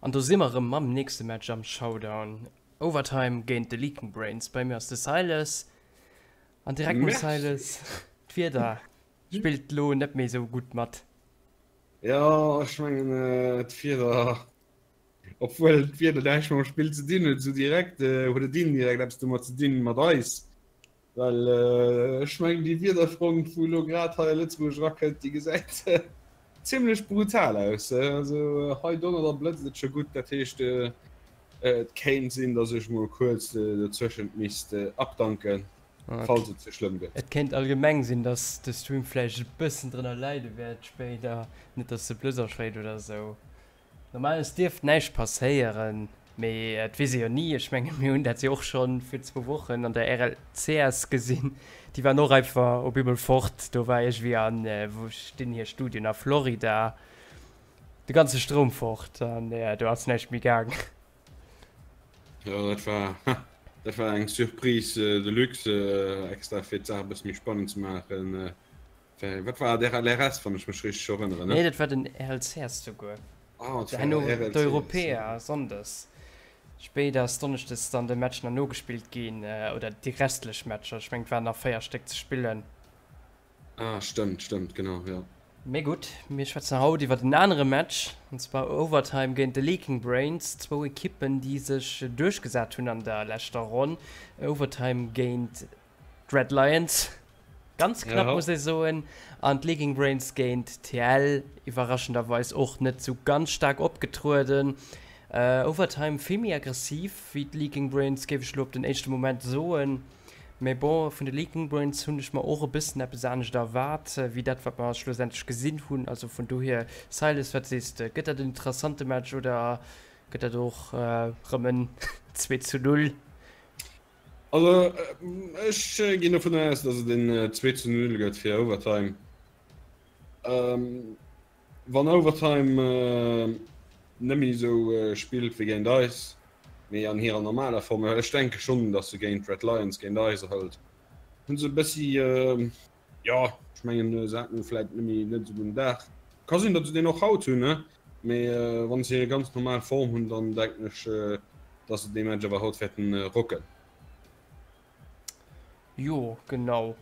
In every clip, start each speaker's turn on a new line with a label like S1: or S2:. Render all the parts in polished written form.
S1: An do si mer erëm mam nächste Match am Showdown. Overtime géint de Leaking Brains. Bei mir ass de Silas. An direkt mol Silas, d'Wieder spillt lo net méi sou gutt mat.
S2: Jo, ech mengen d'Wieder, obwuel d'Wieder näischt mam Spill ze dinn huet, sou direkt, huet et indirekt eppes domat ze dinn, mat eis. Well ech mengen déi Wiederfront wou elo grad hei a Lëtzebuerg erakënnt, déi gesäit zimlech brutal aus. Also hei donnert a blëtzt et scho gutt, dat heescht et kéint sinn, datt ech mol kuerz dozwëschent misst abdanken, falls et ze schlëmm gëtt.
S1: Et kéint allgemeng sinn, datt de Stream vläicht e bëssen drënner leide wäert spéider, net datt de Blëtz aschléit oder esou. Normalerweis dierft näischt passéieren, mee et weess ee jo ni. Ech mengen, mir hunn dat jo och scho vir zwou Wochen an der RLCS gesinn. Déi waren och einfach op eemol fort. Do war iergendwéi an, wou stinn hir Studioen, a Florida, de ganze Stroum fort an do ass näischt méi gaang.
S2: Jo, dat war, dat war eng Surprise de luxe, extra fir d'Saach e bësse méi spannend ze maachen. Wat war dat? RLRS, wann ech mech richteg erënneren, ne?
S1: Nee, dat war den RLCS souguer. Ah, dat war den RLCS. D'Europäer, Sonndes. Spéider ass Donneschdes dann de Match nach nogespillt ginn, oder déi restlech Matcher. Ech mengen, et waren nach 4 Stéck ze spillen.
S2: Ah, stëmmt, stëmmt, genau, jo.
S1: Mee gutt, mir schwätzen haut iwwer en anere Match, an zwar Overtime géint de Leaking Brains. Zwou Ekippen, déi sech duerchgesat hunn an der leschter Ronn. Overtime géint D'Red Lions, ganz knapp muss ee soen, an d'Leaking Brains géint TL, iwwerraschenderweis och net sou ganz staark opgetrueden. Overtime vill méi aggressiv wéi d'Leaking Brains, géif ech lo op den éischte Moment soen. Mee bon, vun de Leaking Brains hunn ech mer och e bëssen eppes anescht erwaart, wéi dat wat mer schlussendlech gesinn hunn. Also vun dohier, Silas, wat sees de? Gëtt dat en interessante Match oder gëtt dat och rëm en 2 zu 0?
S2: Also ech ginn dovun aus, datt et en 2 zu 0 gëtt fir Overtime. Wann Overtime net méi esou spillt wéi géint eis, mee an hirer normaler Form, well ech denke schonn, datt se géint Red Lions, géint eis halt, hu se e bëssi, jo, ech mengen se haten vläit net méi net esou gudden Dag. Ka sinn, datt se deen och haut hunn, Mee wann se hir ganz normal Form hunn, dann denken ech, dass se dee Match awer haut wäerten rocken.
S1: Jo, genau.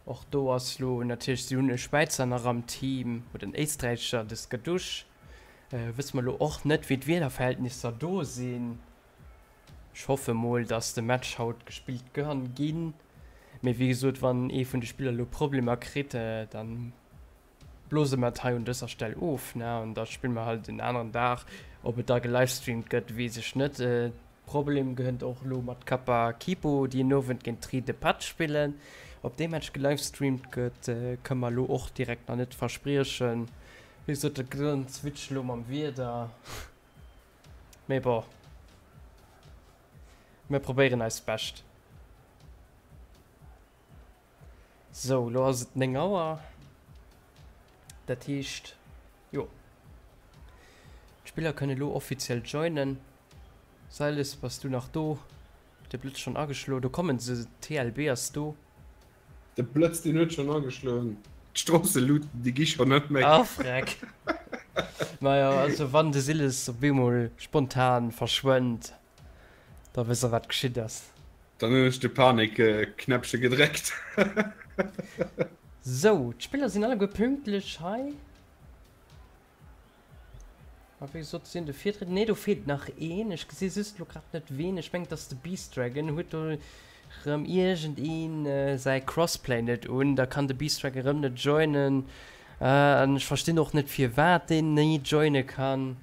S1: Och do ass lo natierlech, si hunn e Schwäizer nach am Team, oder en Éisträicher, de Skadouche. Wësse mer lo och net, wéi d'Wiederverhältnisser do sinn. Ech hoffe mol, dass de Match haut gespillt kann ginn. Mee wéi gesot, wann ee vun de Spiller lo Problemer kritt, dann Blose mer et hei un dëser Stell of, ne, an da spille mer halt en aneren Dag. Ob et da gelivestreamt gëtt, weess ech net. Problem gënnt och elo mat Kappa Kipo, déi en Owend géint Tri de Patch spillen. Ob dee Match gelivestreamt gëtt, kënne mer elo och direkt nach net verspriechen. Wéi gesot, dat ganz witzeg elo mam Wieder. Mee bon, mir probéieren eist Bescht. Sou, elo ass et 9 Auer. Dat heescht, jo, d'Spiller kënne elo offiziell joinen. Silas, bass du nach do? Huet de Blëtz schonn ageschloen? Do kommen se, TLB ass do.
S2: De Blëtz, deen huet schonn ageschloen. D'Stroosseluuten, déi gi schonn net méi.
S1: Ah, freck. Majo, also wann de Silas op eemol spontan verschwënnt, Da wësst der wat geschitt ass.
S2: Dann hunn ech de Panik-Knäppche gedréckt.
S1: Sou, d'Spiller sinn alleguer pünktlech hei. A wéi gesot, si hunn de Virtritt. Nee, do feelt nach een. Ech gesi just elo grad net ween. Ech mengen, et ass de Beast Dragon. Huet do rëm iergendeen säi Crossplay net un, da kann de Beast Dragon rëm net joinen. An ech verstinn och net, firwat deen ni joine kann.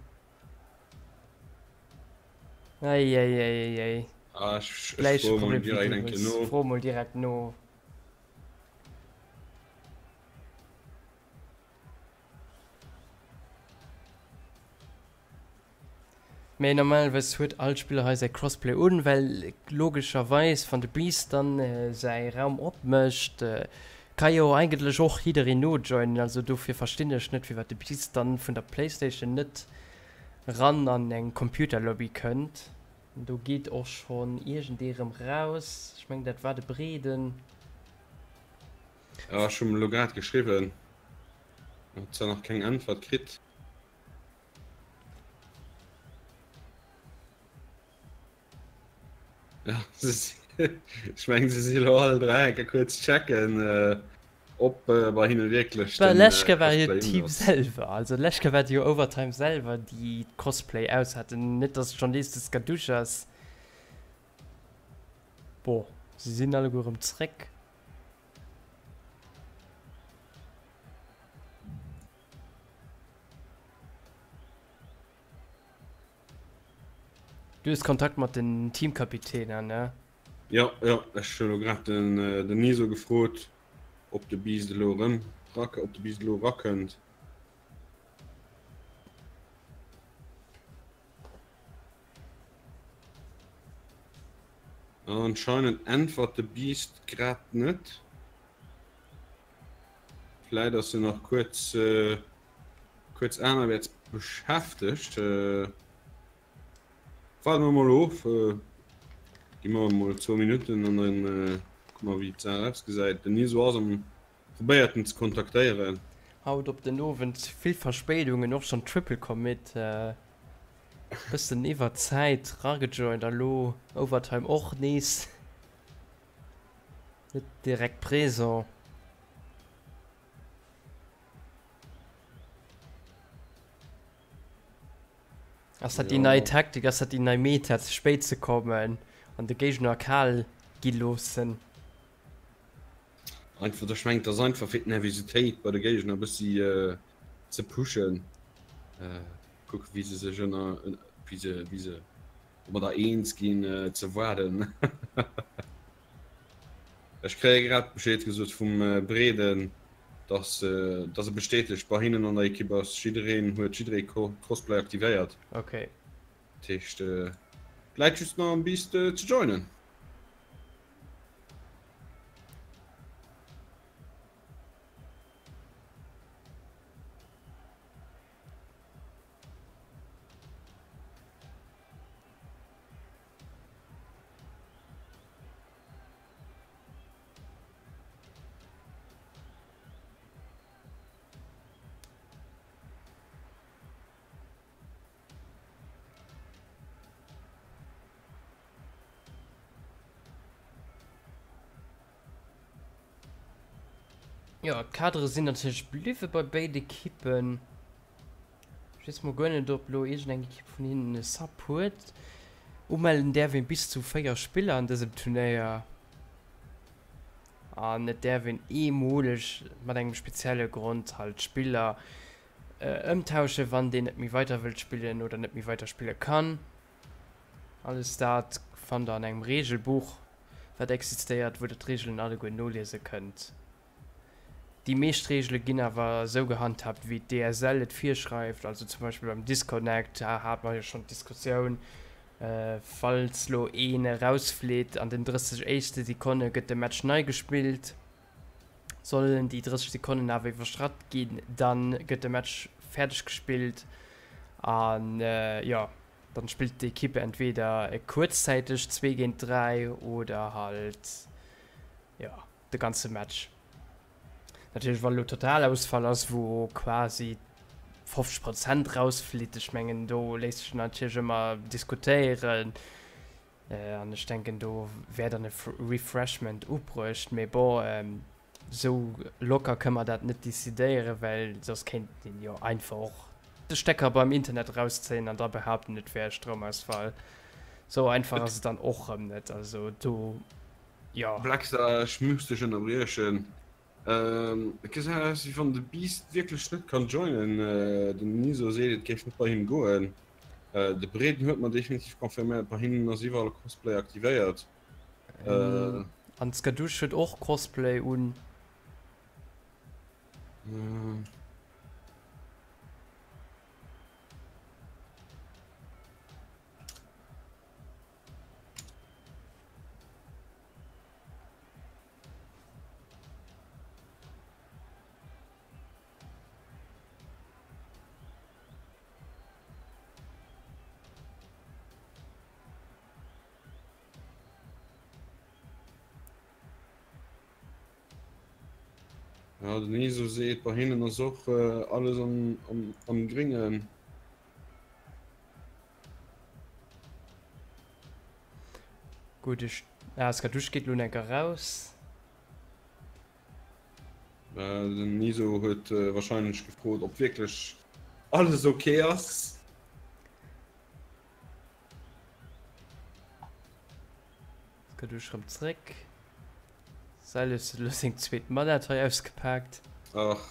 S1: Eieieiei.
S2: Ah, ech, ech froe mol direkt eng Kéier no.
S1: Fro mol direkt no. Mee normalerweis huet all Spiller hei säi Crossplay un, well logescherweis wann de Beast dann säi Raum opmécht, ka jo eigentlech och jiddereen nojoinen. Also dofir verstinn ech net firwat de Beast dann vun der Playstation net ran an eng Computerlobby kënnt. Do geet och schonn iergendee rëm raus, ech mengen dat war de Breeden.
S2: Jo ech hunn elo grad geschriwwen, huet zwar nach keng Äntwert kritt. Ja, ech mengen se si lo all 3 enke kuerz checken äh, ob äh, bei hinne wierklech
S1: den Lechke war jo d'Team selwer, also Lechke war jo Overtime selwer déi d'Crossplay aus haten, net dass et schonn nees de Skadoosh ass. Bon, se sinn alleguer erëm zréck. Du hues Kontakt mat den Teamkapitänen, ne?
S2: Jo, jo, ech hu lo grad den, den Niso gefrot, ob de Beast elo erëm rak, ob de Beast elo erakënnt. Anscheinend äntwert de Beast grad net. Vläit ass en nach kuerz, kuerz anerwäerts beschäftegt. Waarde mer mol of. Gi mer mol zwou Minutten an dann kucke mer wéi d'Saach ausgesäit. Den Niso ass am probéiert en ze kontaktéieren.
S1: Haut op den Owend vill Verspéidungen, och schon Triple Commit bëssen iwwer Zäit ragejoint a lo Overtime och nees net direkt présent. Ass dat déi nei Taktik, ass dat déi nei Meta ze spéit ze kommen an de Géigner kal gi loossen?
S2: Einfach, ech mengen, et ass einfach fir d'Nervositéit bei de Géigner e bëssi ze pushen. Kucke wéi se sech ënner, wéi se, wéi se domadder eens ginn ze waarden. Ech kréie grad Bescheed gesot vum Breeden, dass, dass e bestätegt, bei hinnen an der Ekipp ass jiddereen, huet jidderee Crossplay aktivéiert.
S1: Okay.
S2: Dat heescht, et läit just nach am Beast ze joinen.
S1: Jo, d'Kadere sinn natierlech bliwwe bei béid Ekippen. Ech weess mol guer net, ob lo iergendeng Ekipp vun hinnen e Sub huet. Umellen däerf een bis zu 4 Spiller an dësem Turnéier. An et däerf een eemoleg mat engem spezielle Grond halt Spiller ëmtauschen, wann deen net méi weider wëllt spillen oder net méi weider spille kann. Alles dat fannt der an engem Regelbuch, wat existéiert, wou der d'Regelen alleguer noliese kënnt. Déi meescht Regele ginn awer esou gehandhaabt, wéi d'ESL et virschreift, also zum Beispill beim Disconnect hate mer jo schonn d'Diskussioun, falls lo een erausflitt an den 30 éischte Sekonne gëtt de Match nei gespillt. Sollen déi 30 Sekonnen awer iwwerschratt ginn, da gëtt de Match fäerdeg gespillt an jo, dann spillt d'Ekipp entweder kuerzzäiteg 2 géint 3 oder halt jo de ganze Match. Natierlech wa lo Totalausfall ass, wou quasi 50 Prozent rausflitt, ech mengen do léisst sech natierlech ëmmer diskutéieren. An ech denken, do wär dann e Refreshment ubruecht. Mee bon, esou locker kënne mer dat net decidéieren, well soss kéint een jo einfach och de Stecker beim Internet erauszéien an da behaupten, et wär e Stroumausfall. Esou einfach ass et dann och erëm net. Also do, jo.
S2: Blackstar, ech muss dech ënnerbriechen. Et gesäit aus wéi wann de Beast wierklech net kann joinen. Den Niso seet et géif net bei him goen. De Breeden huet mer definitiv confirméiert, bei hinnen ass iwwerall Crossplay aktivéiert.
S1: An d'Skadoosh huet och Crossplay un.
S2: Ja, den Iso seet, bei hinnen ass och äh, alles am, am, am Gringen.
S1: Gutt, ech, ah, Skadoosh geet lo enker raus.
S2: Den Niso huet wahrscheinlech gefrot, ob wierklech alles ok ass.
S1: Skadoosh rëm zréck. Silas huet elo seng zweet Manette hei ausgepaakt.
S2: Ach.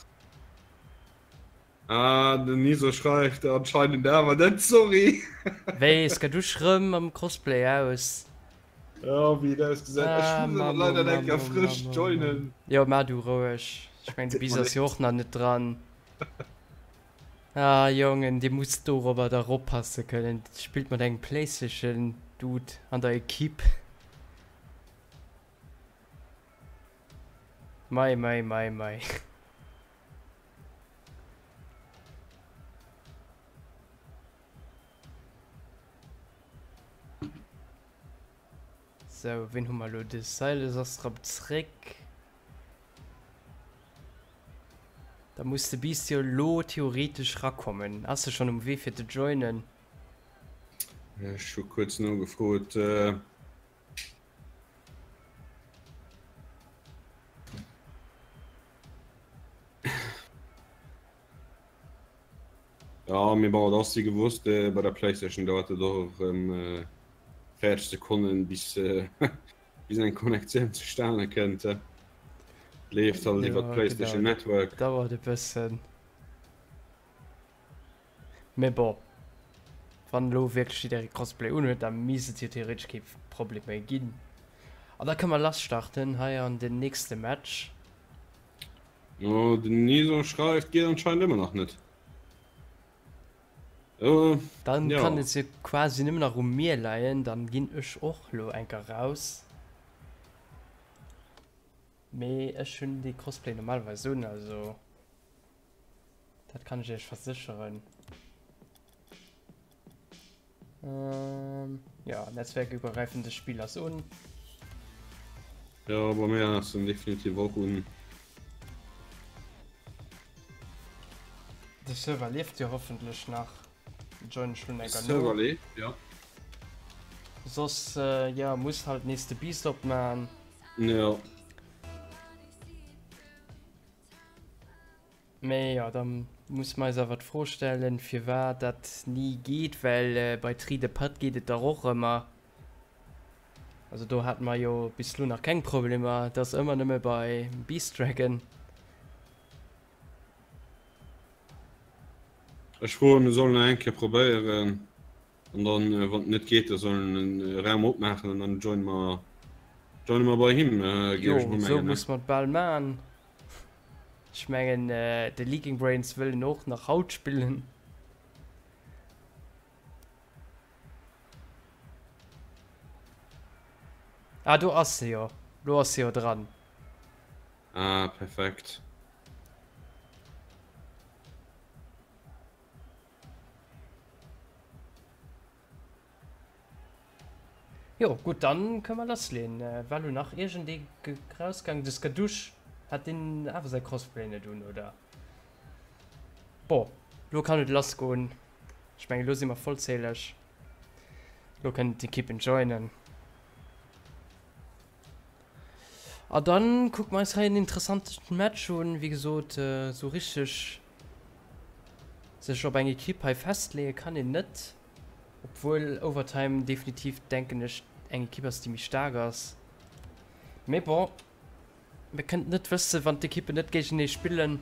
S2: Ah, den Niso schreift anscheinend awer net, sorry.
S1: Wéi, Skadoosh rëm am Crossplay aus?
S2: Jo, wéi et ausgesäit. Ech muss awer leider nach eng Kéier frësch joinen.
S1: Jo, maach du roueg. Ech mengen, de Bis ass jo och nach net dran. Ah, Jongen, dir musst dorobber dach oppasse kënnen. Spillt mat engem Playstation Dude an der Equipe. Mei, mei, mei, mei. Sou, ween hu mer elo? De Silas ass erëm zréck. Da muss de Beast jo elo theoretesch rakommen. Ass e schonn um Wee fir ze joinen?
S2: Ech hu kuerz nogefrot. Ja, mee bon, et ass wéi gewosst, bei der Playstation dauert et och erëm 40 Sekonnen, bis, bis eng Konnektioun zustane kënnt. Leeft halt iwwer d'Playstation Network.
S1: Dauert e bëssen. Mee bon, wann elo wierklech jidderee Crossplay unhuet, da misst et jo theoretesch kee Problem méi ginn. An da kënne mer lass starten hei an den nächste Match.
S2: Jo, den Niso schreift, geet anscheinend ëmmer nach net.
S1: Dann kann et jo quasi nëmmen nach u mir leien, dann ginn ech och lo enker raus. Mee ech hunn dee Crossplay normalerweis un, also dat kann ech iech versécheren. Ähm, ja, netzwerkübergreifendes Spiel ass un.
S2: Ja, bei mir ass en definitiv och un.
S1: De Server leeft jo hoffentlech nach. Join ech lo
S2: enker no. Server leeft, ja.
S1: Soss, äh, ja, muss halt nees de Beast opman.
S2: Ja.
S1: Mee jo, da musse mer eis awer d'Fro stellen, firwat dat ni geet, well bei Tri de Patt geet et dach och ëmmer. Also do hate mer jo bis elo nach keng Problemer, et ass ëmmer nëmme bei Beast Dragon.
S2: Ech froen, e soll nach eng Kéier probéieren an dann, wann et net geet, da soll en e Raum opmaachen an dann joine mer, joine mer bei him,
S1: géif ech mol mengen. Jo, esou muss mer et bal maachen. Ech mengen de Leaking Brains wëllen och nach haut spillen. Ah do ass se jo, lo ass se jo dran.
S2: Ah perfekt.
S1: Jo gutt, dann kënne mer lassleeën. War lo nach iergendee rausgaangen? De Skadoosh, hat deen awer säi Crossplay net un, oder? Bon, lo kann et lassgoen. Ech mengen lo si mer vollzähleg. Lo kënnen d'Ekippen joinen. A dann kucke mer eis hei en interessante Match un. Wéi gesot, esou richteg sech op eng Ekipp hei festleeë kann een net. Obwuel Overtime definitiv, denken ech, eng Ekipp ass, déi méi staark ass. Mee bon, mir kënnen et net wëssen, wann d'Ekippen net géigenee spillen.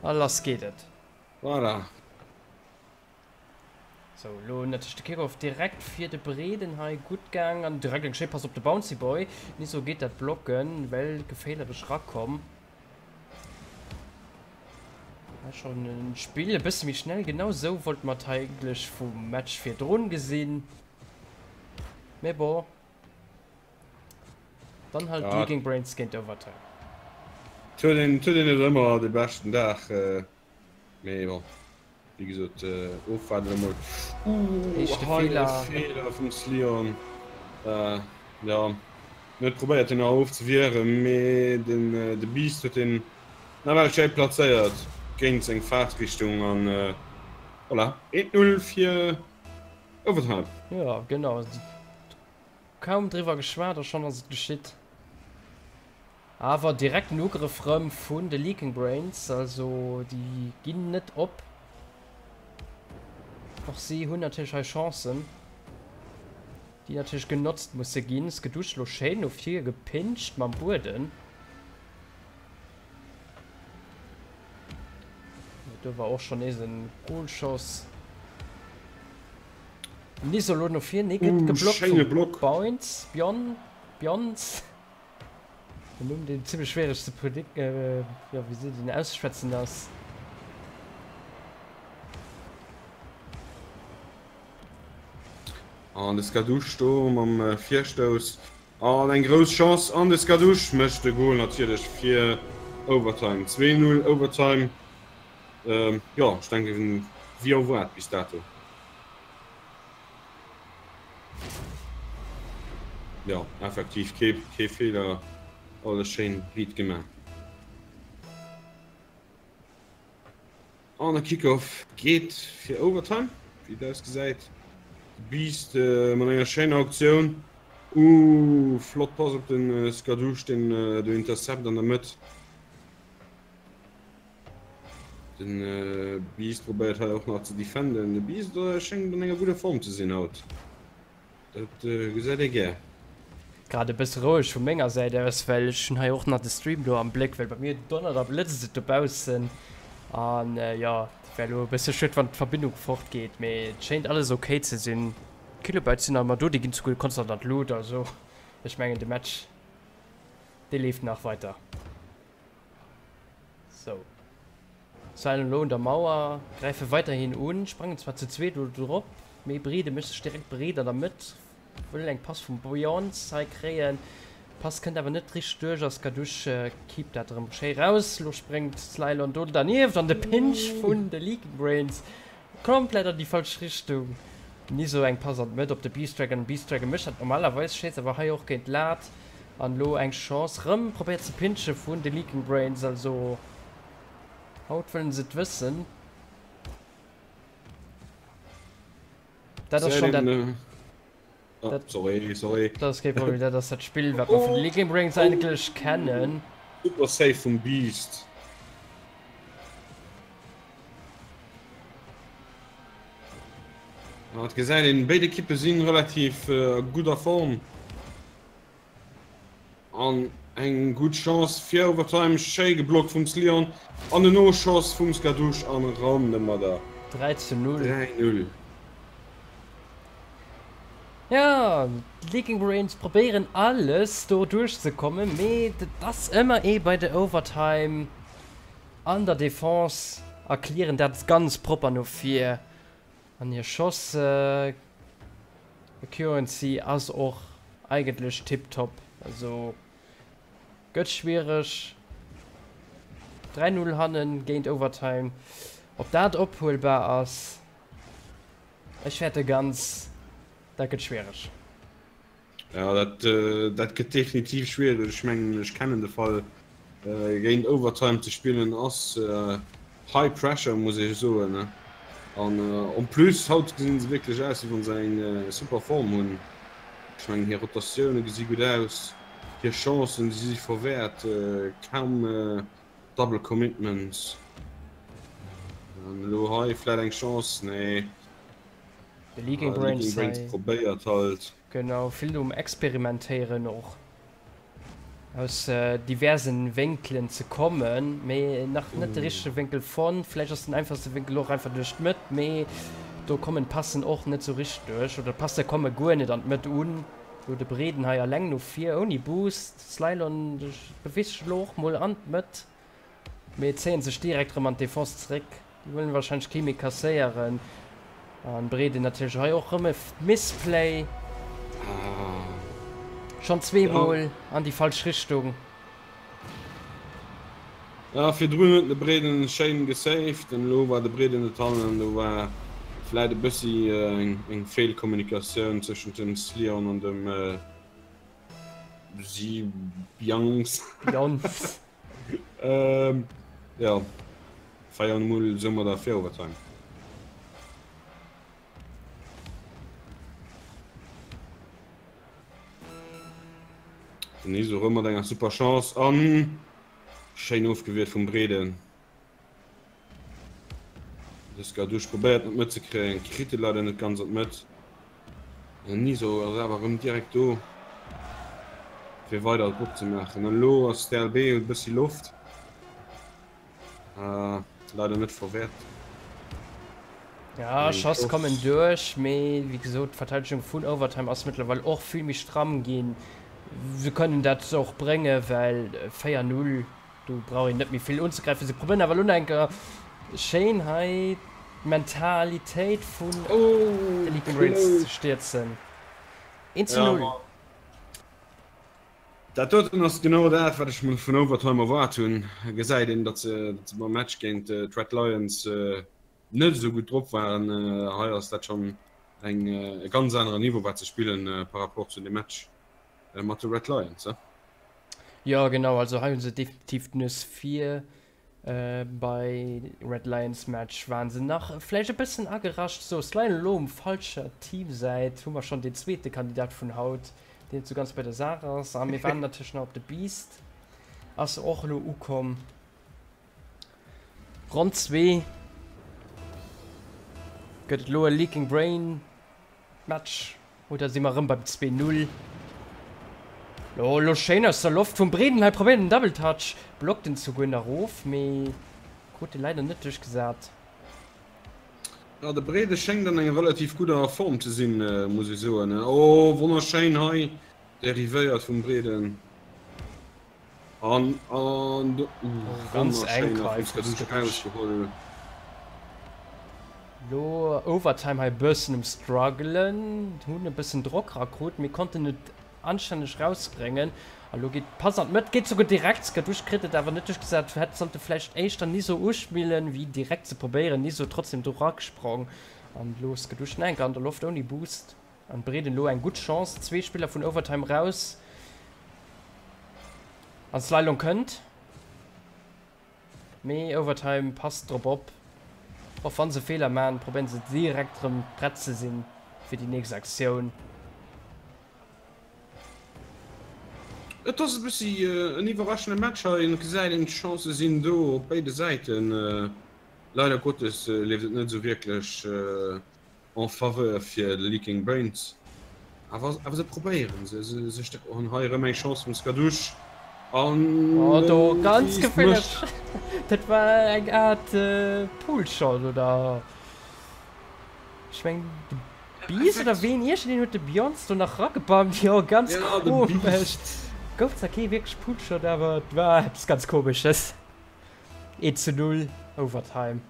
S1: A lass geet et.
S2: Voilà.
S1: Sou, elo natierlech de Kickoff direkt fir de Breeden hei. Gutt gaang an direkt eng schéi Pass op de Bouncy Boy. Niso geet dat blocken, well geféierlech rakomm. Ja, schon en Spill e bësse méi schnell. Genau sou wollt mer et eigentlech vum Match virdrun gesinn. Mee bon. Dann halt ja. Leaking Brains géint Overtime.
S2: Et huet een, et huet een net ëmmer de beschten Dag. Mee bon. Wéi gesot, ofwaarden emol.
S1: Éischte Feeler.
S2: Feeler vum Slion. Jo, en huet probéiert deen nach ofzewieren, mee den de Beast huet deen nawell schéi plazéiert géint seng Faartrichtung an voilà, 1, 0 fir Overtime.
S1: Jo, genau. kaum driwwer geschwat a schonn ass et geschitt. Awer direkt den Ugrëff rëm vun de Leaking Brains, also déi ginn net op. Och si hunn natierlech hei Chancen, déi natierlech genotzt musse ginn. Skedusch lo schéin no vir gepinscht mam Bueden. Do war och schonn nees en Golschoss. Niso lo no vir, nee gëtt geblockt vum Bounce, Bjon, Bjons. En Numm deen zimmlech schwiereg ze predic, jo wéi seet een, auszeschwätzen ass.
S2: An de Skadouche do mam Virstouss an eng grouss Chance an de Skadouche mécht de Gol natierlech fir Overtime. 2, 0 Overtime, jo ech denken wéi erwaart bis dato. Jo, effektiv kee Feeler, alles schéin riit gemaach. An de Kickoff geet fir Overtime, wéi et ausgesäit. De Beast mat enger schéiner Aktioun. Ooh, flott Pass op de Skadouche, deen do intercept an der Mëtt. Den Beast probéiert hei och nach ze defenden. De Beast schéngt an enger gudder Form ze sinn haut. Dat gesäit ee gär.
S1: Grad e bësse roueg vu menger Säit aus, well ech hunn hei och nach de Stream do am Bléck, well bei mir donnert a blëtzt et dobaussen. An jo, et wär elo e bësse schued, wann d'Verbindung fort geet, mee et schéint alles ok ze sinn. D'Kilobytes sinn nach ëmmer do, déi ginn souguer konstant an d'Lut, also ech mengen de Match dee leeft nach weiter. Sou. Zäilen elo un der Mauer, gräife weiderhin un, sprangen zwar zu zweet elo drop, mee Brede mécht sech direkt breet an der Mëtt, wëll eng Pass vum Bjorns hei kréien. D'Pass kënnt awer net richteg duerch a Skadoosh keept dat erëm schéi raus. Elo spréngt Slylon do dernieft an de Pinch vun de Leaking Brains komplett an déi falsch Richtung. Niso eng Pass an d'Mëtt op de Beast Dragon. Beast Dragon mécht dat normalerweis, schéisst awer hei och géint d'Lat. An lo eng Chance rëm probéiert ze pinche vun de Leaking Brains, also haut wëllen se et wëssen. Dat ass schon dat,
S2: dat, sorry, sorry.
S1: Dat ass kee Problem, dat ass dat Spill wat mer vun de Leaking Brains eigentlech kennen.
S2: Super Save vum Beast. Et gesäit een, béid Ekippe sinn relativ a gudder Form. An eng gutt Chance fir Overtime, schéi geblockt vum Slion an en Noschoss vum Skadouche an eran domadder.
S1: 3 zu 0.
S2: 3, 0.
S1: Ja, d'Leaking Brains probéieren alles do duerchzekommen, mee et ass ëmmer ee bei der Overtime an der Defense a clearen dat ganz propper no vir. An hir Schoss Accuracy ass och eigentlech tiptop. Also gëtt schwiereg. 3, 0 hannen géint Overtime. Ob dat ophuelbar ass, ech fäerte ganz, dat gëtt schwiereg.
S2: Ja, dat, dat gëtt definitiv schwiereg. Ech mengen, ech kennen de Fall. Géint Overtime ze spillen ass high pressure, muss ech soen. An en plus, haut gesinn se wierklech aus, wéi wann se eng super Form hunn. Ech mengen, hir Rotatioune gesi gutt aus, hir Chancen, déi si verwäert, kaum Double Commitments. An elo hei vläit eng Chance, nee.
S1: De Leaking Brains hei.
S2: Probéiert halt.
S1: Genau, vill um Experimentéieren och aus diversen Wénkelen ze kommen, mee nach net de richtege Wénkel fonnt. Vläicht ass den einfachste Wénkel och einfach duerch d'Mëtt, mee do kommen d'Passen och net sou richteg duerch oder d'Passe komme guer net an d'Mëtt un. Lo de Breeden hei alleng no vir ouni Boost. Slylon beweegt sech elo och mol an d'Mëtt. Mee zéien sech direkt rëm an d'Defense zréck. Déi wëllen wahrscheinlech kee méi kasséieren. An Brede natierlech hei och rëm e Misplay. Schonn zweemol an déi falsch Richtung.
S2: Ja, virdrun huet de Breden schéin gesaved an elo war de Breden net hannen an do war vläit e bëssi eng Feelkommunikatioun tëschent dem Slion an dem Sibiangs.
S1: Biangs.
S2: Ähm, ja. 4 0 soumadder fir Overtime. Den Niso rëm mat enger super Chance an schéin ofgewiert vum Brede. De Skadouche probéiert en d'Mëtt ze kréien, kritt e leider net ganz an d'Mëtt. Den Niso ass awer rëm direkt do fir weider Drock ze maachen. An elo ass d'RB huet e bëssi Loft. Leider net verwäert.
S1: Ja, Schoss kommen duerch, mee wéi gesot, d'Verteidegung vun Overtime ass mëttlerweil och vill méi stramm ginn. Se kënnen dat och bréngen, well 4, 0, do brauch een net méi vill unzegräifen. Se probéieren awer elo nach eng Kéier schéin hei d'Mentalitéit vun de Leaping Brains ze stierzen. 1 zu 0.
S2: Dat doten ass genau dat, wat ech mer vun Overtime erwaart hunn. Gesäit een, datt se beim Match géint d'Red Lions net esou gutt drop waren. Hei ass dat schonn eng e ganz aneren Niveau, wat se spillen par rapport zu dem Match mat de Red Lions.
S1: Jo genau, also hei hu se definitiv d'Nues vir. Bei Red Lions Match waren se nach vläicht e bëssen agerascht. Sou, Sly elo um falscher Teamsäit, hu mer schonn deen zweete Kandidat vun haut, deen net sou ganz bei der Saach ass. A mir waarden natierlech nach op de Beast, ass och elo ukomm. Ronn 2 gëtt et elo e Leaking Brain. Match oder si mer rëm beim 2, 0? Lo lo schéin aus der Loft vum Breeden hei probéiert den Double Touch, blockt en souguer nach of, mee krut e leider net duerchgesat.
S2: Ja, de Brede schéngt an enger relativ gudder Form ze sinn, muss ech soen. Oh, wonnerschéin hei derivéiert vum Breden. An an do
S1: oh, ganz enk hei rausgeholl. Lo Overtime hei bëssen um struggelen, hunn e bëssen Drock rakrut, mee konnten net anstänneg rausbréngen. A lo geet Pass an d'Mëtt, geet souguer direkt Skadouche, kritt et awer net duerchgesat, hätt sollte vläicht éischter Niso uspillen, wéi direkt ze probéieren. Niso trotzdem do ragesprong an lo Skadouche nach eng Kéier an der Loft ouni Boost. An Breeden elo eng gutt Chance, zwee Spiller vun Overtime raus. An Slylong kënnt. Mee Overtime passt drop op. Och wann se Feeler maan, probéieren se direkt rëm prett ze sinn fir déi nächst Aktioun.
S2: Et ass e bëssi en iwwerraschende Match hei. Et gesäit een, d'Chancë sinn do op béide Säiten. Leider Gottes leeft et net esou wierklech En faveur fir de Leaking Brains, awer awer se probéieren se se sech dat an hei erëm eng Chance vum Skadouche an
S1: Oh do ganz geféierlech, dat war eng Art Poolshot oder ech meng de Beast oder ween iergendeen huet de Beyonce do nach ragebammt, jo ganz komesch, gouf zwar kee wierklech Poolshot awer et war eppes ganz komesches. 1 zu 0 Overtime.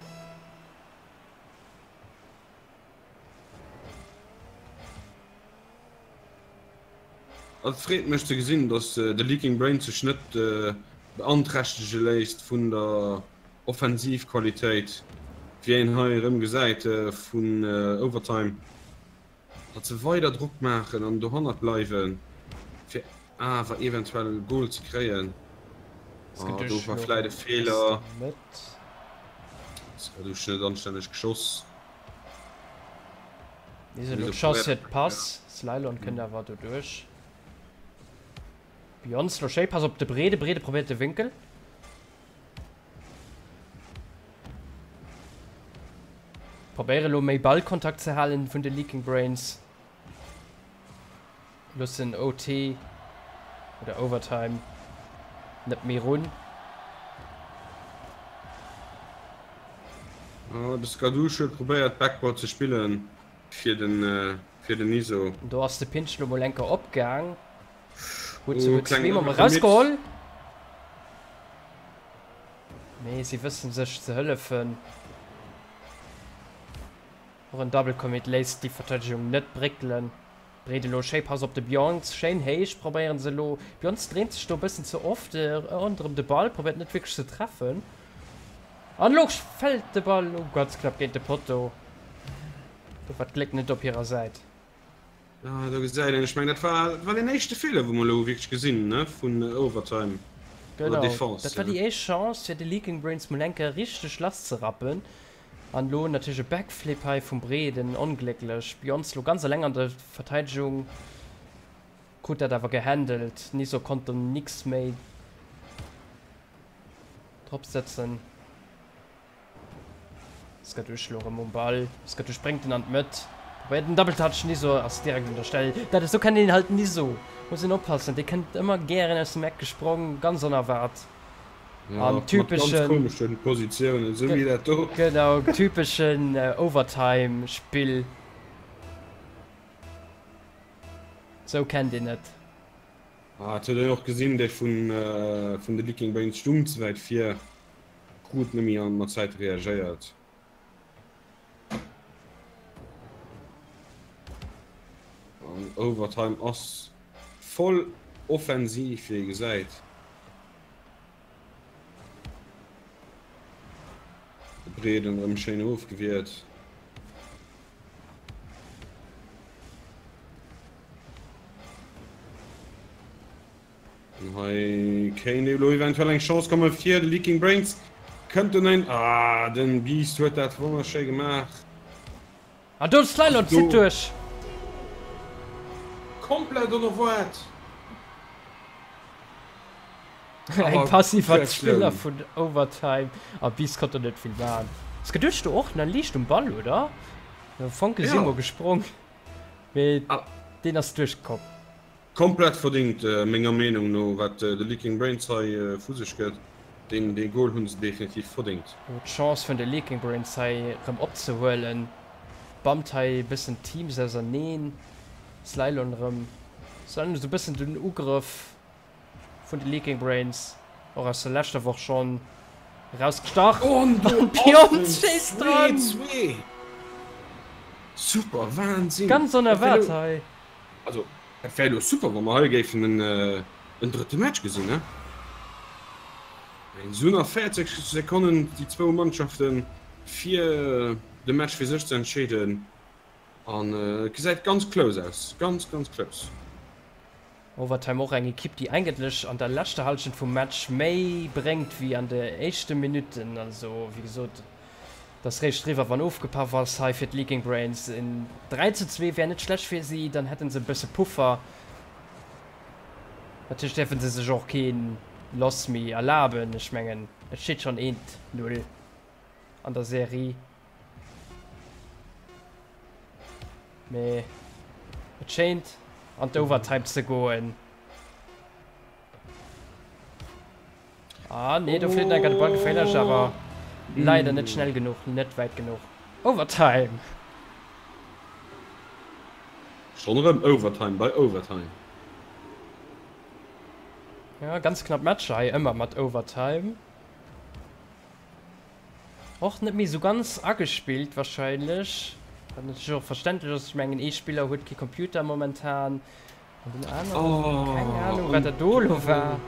S2: Et freet mech ze gesinn, dass de Leaking Brain sech net beanträchtege léisst vun der Offensivqualitéit, wéi een hei erëm gesäit vun Overtime, datt se weider Drock maachen an dohannert bleiwen, fir awer eventuell e Gol ze kréien. Do war vläit e Feeler. Skadouche net anstänneg geschoss.
S1: Chance fir d'Pass. Slylon kënnt awer doduerch. Beyonce lo schéi Pass op de Brede. Brede probéiert de Wénkel. Probéiere lo méi Ballkontakt ze halen vun de Leaking Brains. Loossen OT oder Overtime net méi run.
S2: De Skadouche huet probéiert Backboard ze spillen fir den fir den Niso.
S1: Do ass de Pinch lo mol enker opgaang. Huet souguer zweemol erausgeholl. Mee si wëssen sech ze hëllefen. Och en Double Commit léisst déi Verteidegung net bréckelen. Breet elo schéi Pass op de Bjorns, schéin héich probéieren se elo. Bjorns dréint sech do e bëssen ze oft ronderëm de Ball, probéiert net wierklech ze treffen. An elo fält de Ball oh ganz knapp géint de Potto. Do war d'Gléck net op hirer Säit.
S2: Ah, do gesäit een, ech mengen dat war, dat war deen éischte Feeler wou mer elo wierklech gesinn ne vun Overtime
S1: an der Defense. Dat war déi éischt Chance fir de Leaking Brains mol eng Kéier richteg lass ze rappen. An lo natierlech e Backflip hei vum Breeden, onglécklech. Beyonce lo ganz eleng an der Verteidegung. Krut dat awer gehandelt. Niso konnt do nix méi drop sëtzen. Skadoosh elo erëm um Ball. Skadoosh bréngt en an d'Mëtt. Probéiert en Double Touch. Niso ass direkt un der Stell. Dat esou kennt een halt Niso. Muss een oppassen. Dee kënnt ëmmer gären aus dem Eck gesprong, ganz onerwaart.
S2: Ja,
S1: An
S2: mat ganz
S1: typeschen.
S2: komeschen Positiounen, esou wéi dat do.
S1: Genau, typeschen Overtime-Spill. Sou kennt een et.
S2: Ah, et huet een och gesinn, dee vun vun de Leaking Brains stung ze wäit vir, krut net méi an mat Zäit reagéiert. An Overtime ass voll offensiv, wéi ee gesäit. De Breeden erëm schéin ofgewiert. An hei kéint elo eventuell eng Chance komme fir de Leaking Brains. Kënnt den en ah, den Beast huet dat wonnerschéi gemaach.
S1: An do Slylon zitt duerch.
S2: Komplett onerwaart.
S1: Eng Pass iwwer d'Spiller vun Overtime a Beast konnt do net vill maachen. Ass geduecht do och nach liicht um Ball, oder? Fonke si mol gesprong, mee deen ass duerchkomm.
S2: Komplett verdingt menger Meenung no, wat de Leaking Brains hei vu sech gëtt. Deen Goal hunn se definitiv verdingt.
S1: Elo d'Chance vun de Leaking Brains hei rëm opzehuelen. Bammt hei e bëssen d'Teams auserneen. Slylon rëm. Slylon esou e bëssen den Ugrëff vun de Leaking Brains och aus der leschter Woch schonn erausgestach.
S2: An do
S1: Beyond schéisst dran!
S2: 2-2! Super, Wahnsinn!
S1: Ganz onerwaart hei.
S2: Also, et wär elo super, wa mer hei géifen en drëtte Match gesinn, ne? Esou nach 40 Sekonnen déi zwou Mannschaften, fir de Match fir sech ze entscheeden. An et gesäit ganz close aus, ganz, ganz close.
S1: Overtime och eng Ekipp, déi eigentlech an der leschter Hallschent vum Match méi bréngt wéi an de éischte Minutten. Also wéi gesot, et ass réischt eriwwer wann ofgepaff ass hei fir d'Leaking Brains. En 3 zu 2 wär net schlecht fir si, dann hätte se e bësse Puffer. Natierlech däerfe se sech och kee Loss méi erlaben. Ech mengen et steet schonn 1, 0 an der Serie. Mee et schéint an d'Overtime ze goen. Ah nee, do flitt enker de Ball geféierlech, awer leider net schnell genuch, net wäit genuch. Overtime!
S2: Schonn erëm Overtime bei Overtime.
S1: Ja, ganz knapp Matcher hei ëmmer mat Overtime. Och net méi sou ganz agespillt wahrscheinlech, wat natierlech och verständlech ass. Ech mengen ee Spiller huet kee Computer momentan an den aneren, keng Ahnung wat dat do elo war.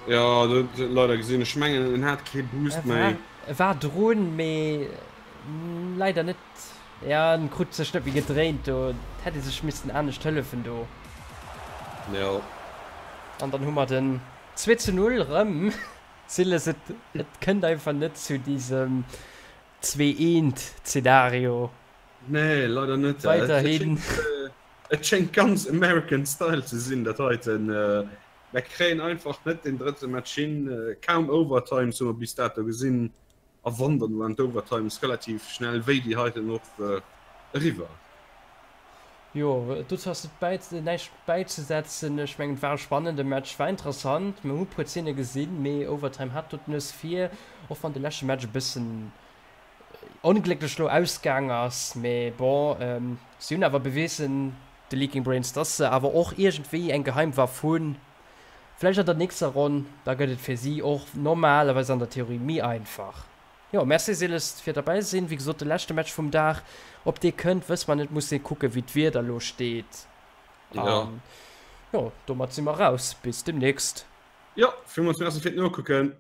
S2: Jo, dat leider gesinn. Ech mengen en hat kee Boost méi.
S1: E war drun, mee leider net, jo en krut sech net méi gedréint do. Et hätt ee sech missten anescht hëllefen do.
S2: Jo.
S1: An dann hu mer den 2 zu 0 rëm. Siles, et, et kënnt einfach net zu diesem Zwee-Eent-Zenario.
S2: Nee, leider net.
S1: Weiderhin.
S2: Et schéngt ganz American Style ze sinn, dat heiten. Mer kréien einfach net den drëtte Match hin. Kaum Overtimes hu mer bis dato gesinn. A wann, dann waren d'Overtimes relativ schnell wéi déi heiten och eriwwer.
S1: Jo, dozou ass net bäi, näischt bäizesetzen. Ech mengen, et war e spannende Match, war interessant. Mir hu puer Zeene gesinn, mee Overtime hat do d'Nues vir, och wann de leschte Match e bëssen onglécklech lo ausgaang ass. Mee bon, si hunn awer bewissen, de Leaking Brains, dass se awer och iergendwéi eng Geheimwaff hunn. Vläicht an der nächster Ronn, da gëtt et fir si och normalerweis an der Theorie méi einfach. Jo, merci Siles fir derbäi sinn. Wéi gesot, de leschte Match vum Dag, ob dee kënnt, wësse mer net, muss ee kucken, wéi d'Wieder elo steet. An jo, domat si mer raus. Bis demnächst.
S2: Jo, villmools Merci fir d'Nokucken.